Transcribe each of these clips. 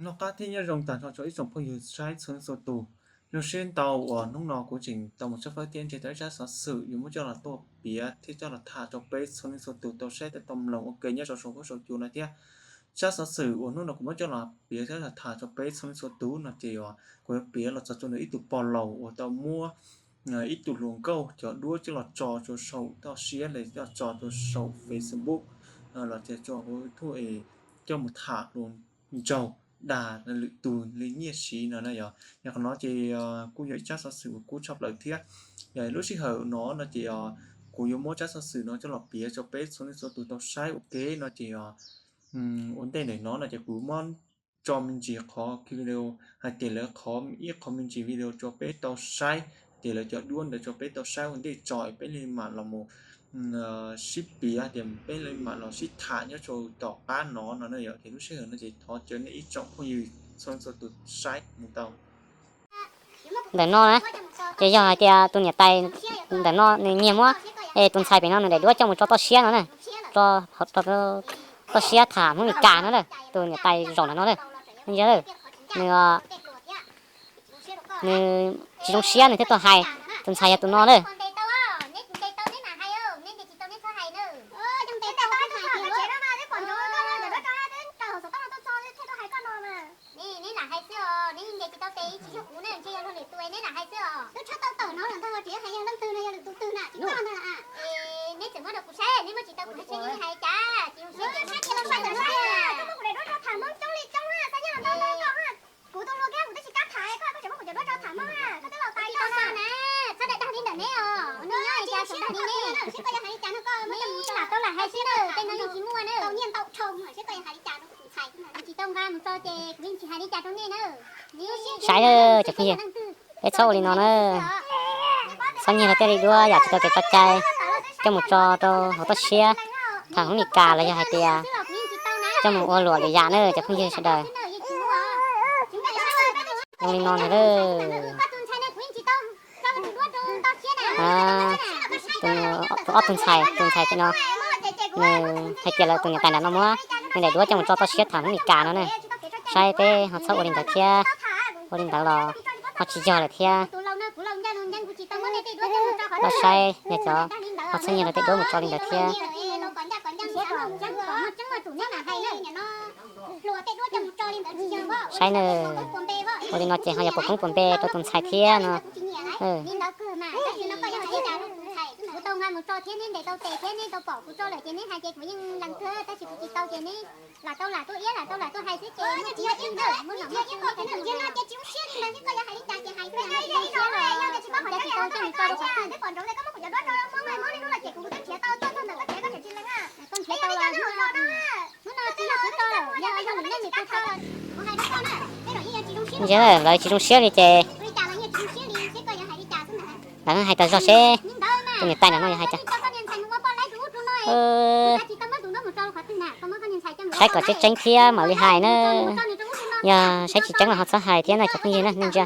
Noj qab thiab nyob zoo tag nrho rau ib tsoom phooj ywg saib txhua leej txhua tus. Zoo siab ntau uas hnub no kuv tseem tau mus tshawb fawb thiab nrhiav tau ib tsab xov xwm yuav muab coj los tuaj piav thiab coj los tham rau peb txhua leej txhua tus tau saib thiab tau mloog ua ke nyob rau saum huab saum cua no thiab. Tsab xov xwm uas hnub no kuv muab coj los piav thiab los tham rau peb txhua leej txhua tus no ces kuv yuav piav los txog rau ntawm ib tug pog laus uas tau muab ib tug hluas nkauj cov duab coj los tso rau saum toj siab los coj los tso rau saum Facebook los tias tso hauv YouTube es coj mus tham hluas nraug dag lwm tus li nyiaj siv no na yom. Yog qhov no ces kuj yog ib tsab xov xwm uas kub tshaj plaws thiab. Yog lub sij hawm no no ces kuv yuav muab tsab xov xwm no coj los piav rau peb txhua leej txhua tus tau saib ua ke no ces ua ntej ntawm no no ces kuv muab tso me ntsis qhov video hais tias lawv qhov ib qhov me ntsis video rau peb tau saib tias lawv cov duab ntawd rau peb tau saib ua ntej tso es peb li mam los mus sib piav tias peb li mam los sib tham nyob rau tom qab no no na yom. Ces lub sij hawm no ces thov caw nej ib tsoom phooj ywg txhua txhua tus saib mus tau. Ntawm no na, ces yog hais tias tus niam tais ntawm no nws nyiag muab es tus ntxhais pem no nws daim duab coj mus tso toj siab no na, tso toj siab tham Hmoob Mes Kas no na, tus niam tais zaum ntawm no na, ntsia, nws nws tsis zoo siab nws thiaj tuaj hais. Tus ntxhais yog tus no na. Neb lam hais xwb os, neb ntes tsis tau tes tsis yog kuv ne, ntshe yog luag lwm tus neb lam hais xwb os. Twb tshaj tawm tawm no los ntag, tsis yog hais yog leej twg no, yog lwm tus twg na, tsis tau na. Neb txawm muab rau kuv saib, neb muab tsis tau kuv hais tsis hais cas, tsis zoo siab ces saib kiag los saib ntawm no. Koj muab kuv daim duab rau tham Hmoob coob li coob na, xav nyiaj los ntau ntau koj. Kuv tus hluas kiag kuv twb tsis kam tham, koj koj tseem muab kuv cov duab rau tham Hmoob na, koj twb laus tas li no na. Txhob dag dag li ntawm neb os, neb nyob cas txhob dag li neb. Seb koj yuav hais li cas no, koj muab coj mus tso, lam tau lam hais xwb na, tej no yeej tsis muaj na. Tau nyiaj ntau dhau, seb koj yuav hais li cas no kuv tsis txhais. Tsis tau nqa mus tso ces kuv yeej tsis hais li cas rau nej na. Saib cov phooj ywg, peb txhob ua li no na. Txhob nyiag luag tej li duab yam tsis tau kev tso cai coj mus tso rau hauv toj siab tham Hmoob Mes Kas los yog hais tias coj mus ua luam lwm yam na cov phooj ywg sawv daws. Zoo li no ntag. Tus ob tug ntxhais, tus ntxhais tim no nws hais tias lawv tus niam tais nram no muab nws daim duab coj mus tso toj siab tham Hmoob Mes Kas no na. Saib peb ho txhob ua li ntawd thiab, ua li ntawd los ho tsis yog lawm thiab. Los saib yog cov ho txhob nyiag luag tej duab mus tso li ntawd thiab. Saib na, ua li no ces ho yog puas koob puas npe rau tus ntxhais thiab no. Lam tau lam tuaj iab lam tau lam tuaj hais xwb ces muaj nom muaj tswv no ces tsis zoo siab li ntawd, koj yuav hais li cas ces hais, tsis tau coj mus tso rau qhov twg. Koj nrhiav tau los hnub no tsis yog kuv tso lawm, yog yog lwm leej nws tus tso. Ntsia lawv tsis zoo siab li ces lawv hais tas zog seb tus niam tais nram no yog hais cas. Saib kom tseeb tseeb thiab mam li hais na. Yog saib tsis tseeb los ho txhob hais thiab na cov phooj ywg na, nej ntsia.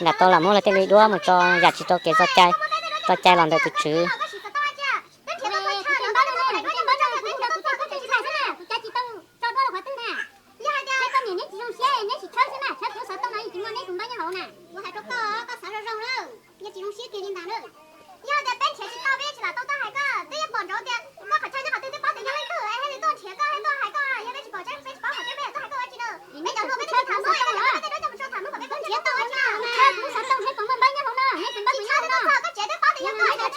Lam tau lam muab luag tej li duab mus tso yam tsis tau kev tso cai los ntawm tus tswv. Yog tias peb nrhiav tsis tau peb tsis lam tau tuaj hais koj, twb yeej pom nraud tias koj qhov chaw nyob qhov twg twb paub tias nyob leej twg, hais li tuaj nrhiav koj, tuaj hais koj, yog peb tsis pom tseeb peb tsis paub qhov twg peb tuaj hais koj ua tsi na. Peb cov hluas peb twb tham Hmoob, peb cov hluas peb twb tuaj mus tso tham Hmoob kom peb paub nrhiav tau na. Koj tsev twb paub tias yog koj, koj tsev twb paub tias yog koj, peb tsis tau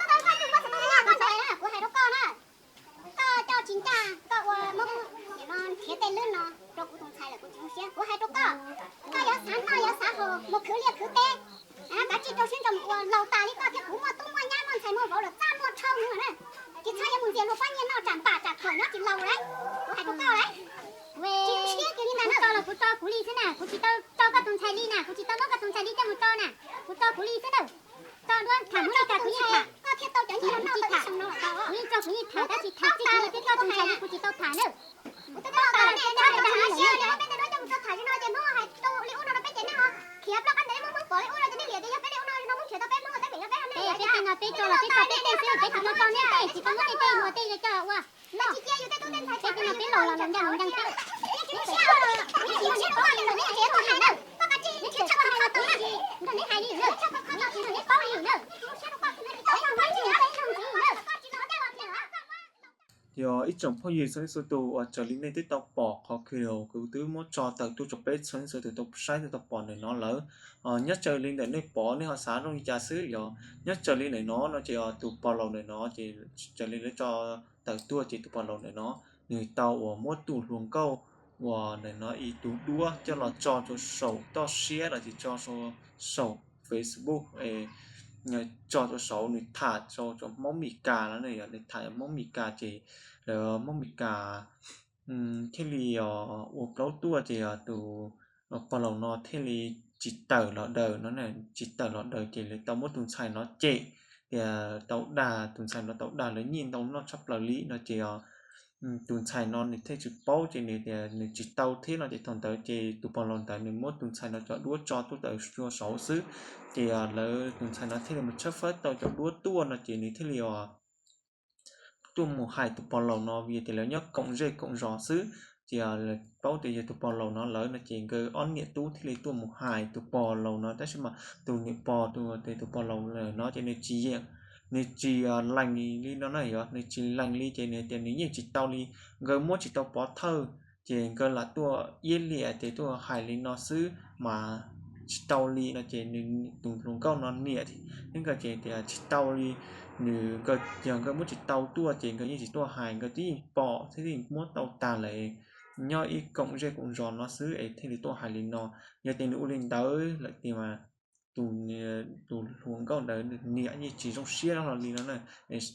hais kev tawv tuaj ntawm no tuaj hais koj ntawd tiag lauj. Saib na, Koj coj tsis ncaj, koj ua muab kuv no nrhiav tej lwm no rau kuv tus ntxhais lawm kuv tsis zoo siab. Kuv hais rau koj, koj yuav xav noj yuav xav haus mus khwv liaj khwv teb, kav tsij rau siab ntso mus ua. Laus tas li koj thiab kuv muaj tub muaj nyab muaj ntxhais muaj vauv lawm, txaj muag rhau mus na. Tsis txhob yuav mus ntxias luag pab nyiaj noj tsam Kuv tsis tau tham na. Peb tej no peb tso los peb tso peb tej xwb, peb tsis tau tso nej tej, tsis tau muab nej tej luag tej coj ua. Peb tej no peb los los los ncaag los ncaag peb. Yog ib tsoom phooj ywg txhua leej txhua tus uas raws li nej twb tau pom qhov video kuv twb muab tso tawm tuaj rau peb txhua leej txhua tus tau saib tau pom ntawm no lawm. Nyob raws li ntawm nej pom nej ho xav zoo li cas xwb, yog nyob raws li ntawm no no ces tus pog laus ntawm no ces raws li lawv tso tawm tuaj ces tus pog laus ntawm no nws tau uas muab tus hluas nkauj uas ntawm no ib tug duab coj los tso rau saum toj siab los sis tso rau saum Facebook, tso rau saud nws tham rau Hmoob Mes Kas no ne, yog nws tham Hmoob Mes Kas ces lawv Hmoob Mes Kas thiaj li ua plaub tuaj ces tus pog laus no thiaj li tsis tawm los daws no, tsis tawm los daws ces lawv tau muab tus ntxhais no cem, tias tau dag, tus ntxhais no tau dag lawv nyiaj ntau noj tshaj plaws li no ces tus ntxhais no nws thiaj tsis paub ces nws tias nws tsis tau thiab no ces thaum ntawd ces tus pog laus ntawd nws muab tus ntxhais no cov duab tso tuaj tawm rau saud xwb. Ces lawv tus ntxhais no thiaj li mus tshawb fawb tau cov duab tuaj no ces nws thiaj li tuaj mus hais tus pog laus no vim tias lawv nyob koom zej koom zos xwb. Ces paub tias yog tus pog laus no lawm no ces nkawd ob niam tub thiaj li tuaj mus hais tus pog laus no, tab sis mas tus niam pog tus, tus pog laus no ces nws tsis yeem, nws tsis lees li no na, yog nws tsis lees li ces nws tias nws yeej tsis tau li, nkawd muab tsis tau pov thawj. Ces nkawd lam tuaj iab liam ces tuaj hais li no xwb mas tsis tau li no ces nws tus hluas nkauj no niam thiab nkawd ces tias tsis tau li, nws, nkawd, yog nkawd muab tsis tau tuaj ces nkawd yeej tsis tuaj hais, nkawd twb yeej pom thiab twb yeej muab tau tag lawm, nyob ib koom zej koom zos no xwb es thiaj li tuaj hais li no. Yog tias nws ua li ntawd lawm tiag mas tus, tus hluas nkauj ntawd nws niam yeej tsis zoo siab hlo li no na.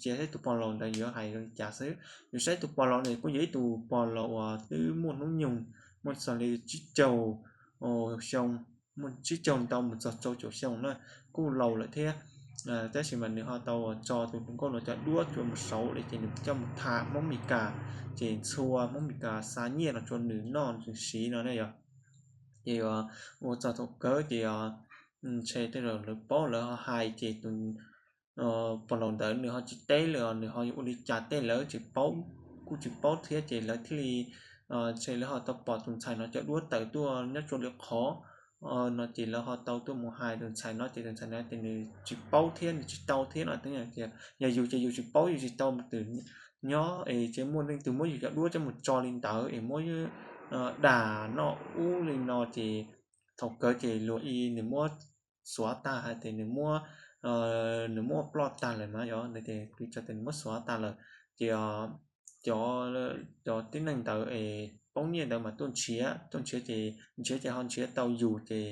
Cia saib tus pog laus ntawd yuav hais zoo li cas xwb. Yus saib tus pog laus ntawd kuj yog ib tus pog laus uas twb muaj hnub nyoog muaj txog li tsib caug xyoo, muaj tsib caug ntau mus txog rau caum xyoo na, kuj laus lawm thiab. Tab sis mas nws ho tau tso tus hluas nkauj no cov duab cua mus saud li ces nws coj mus tham Hmoob Mes Kas, ces txhua Hmoob Mes Kas xa nyiaj los rau nws noj nws siv no na yog. Ces ua txog thaum kawg ces ntshe tej zaum lawv paub lawv ho hais ces tus pog laus ntawd nws ho tsis teb li os, nws ho yuav ua li cas tej lawv tsis paub, kuj tsis paub thiab ces lawv thiaj li, ntshe lawv ho tau pom tus ntxhais no cov duab tawm tuaj nyob rau lwm qhov no ces lawv ho tau tuaj mus hais tus ntxhais no ces tus ntxhais no ces nws tsis paub thiab nws tsis tau thiab no. Tias yog yus ces yus tsis paub yus tsis tau twm nyob es ces muaj leej twg muab yus cov duab coj mus tso li ntawd es muab dag noj ub li no ces thaum kawg ces luag ib nws muab xuav tag hais tias nws muab, nws muab ploj tag lawm no yog nws tias kuv tso tias nws muab xuav tag lawm. Ces cov, cov tib neeg ntawd es poob nyiaj ntawd mas tuaj nrhiav, tuaj nrhiav ces nrhiav ces ho nrhiav tau yus ces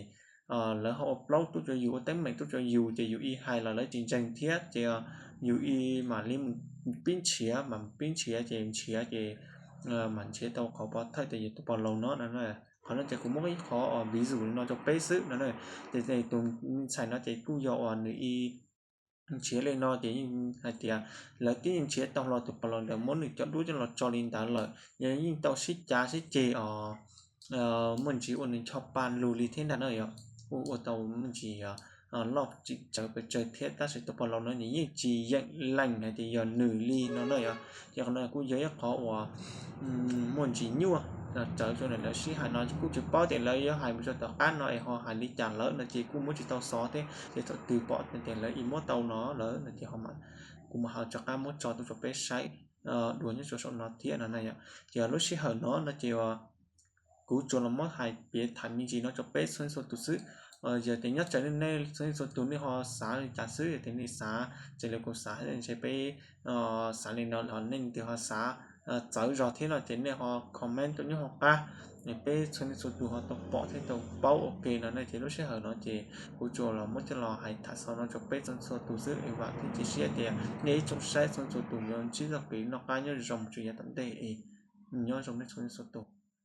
lawv ho ua plaub tuaj rau yus, ua teeb meem tuaj rau yus ces yus ib hais los lawv tsis ntseeg thiab ces yus ib mam li mus pib nrhiav, mas pib nrhiav ces nrhiav ces mam nrhiav tau qhov pov thawj tias yog tus pog laus no no. Qhov no ces kuv muab ib qhov vis zus li no rau peb xwb no. Ces tus ntxhais no ces kuj yog uas nws ib nrhiav li no ces yeej hais tias lawv twb yeej nrhiav tau hlo tus pog laus ntawd muab nws cov duab coj los tso li ntawd lawm, yog yeej tau sib cav sib ceg os, muaj ntsis ua nws ncho pa lug li thiab ntag na yog. Kuj ua tau muaj ntsis loj tsim tsawv pes tsawg thiab tab sis tus pog laus no nws yeej tsis yeem lees hais tias yog nws li no na yog. Ces qhov no kuj yog ib qhov uas muaj ntsis nyuaj los rawv rau lawv sib hais no kuj tsis paub tias lawv yuav hais mus rau tom qab no es ho hais li cas lawm no ces kuj muab tsis tau xov thiab ces thaum twg pom tias lawv ib muab tau no lawm no ces kuv mam ho rov qab muab tso tuaj rau peb saib dua nyob rau saum no thiab no na yog. Ces lub sij hawm no no ces kuv tsuas los muab hais piav tham me ntsis no rau peb txhua leej txhua tus xwb. Yog tias nyob raws li nej txhua leej txhua tus nej ho xav li cas xwb, yog tias nej xav raws li kuv xav ntshe peb xav li no los nej leej twg ho xav txawv zog thiab no ces nej ho comment tuaj nyob hauv qab, peb txhua leej txhua tus ho tau pom thiab tau paub ua ke no na. Ces lub sij hawm no ces kuv tsuas los muab coj los hais tham xaus no rau peb txhua leej txhua tus xwb es vam thiab cia siab tias nej ib tsoom saib txhua leej txhua tus yuav ntsib txoj kev noj qab nyob zoo mus txog yav tom ntej es nyob zoo nej txhua leej txhua tus.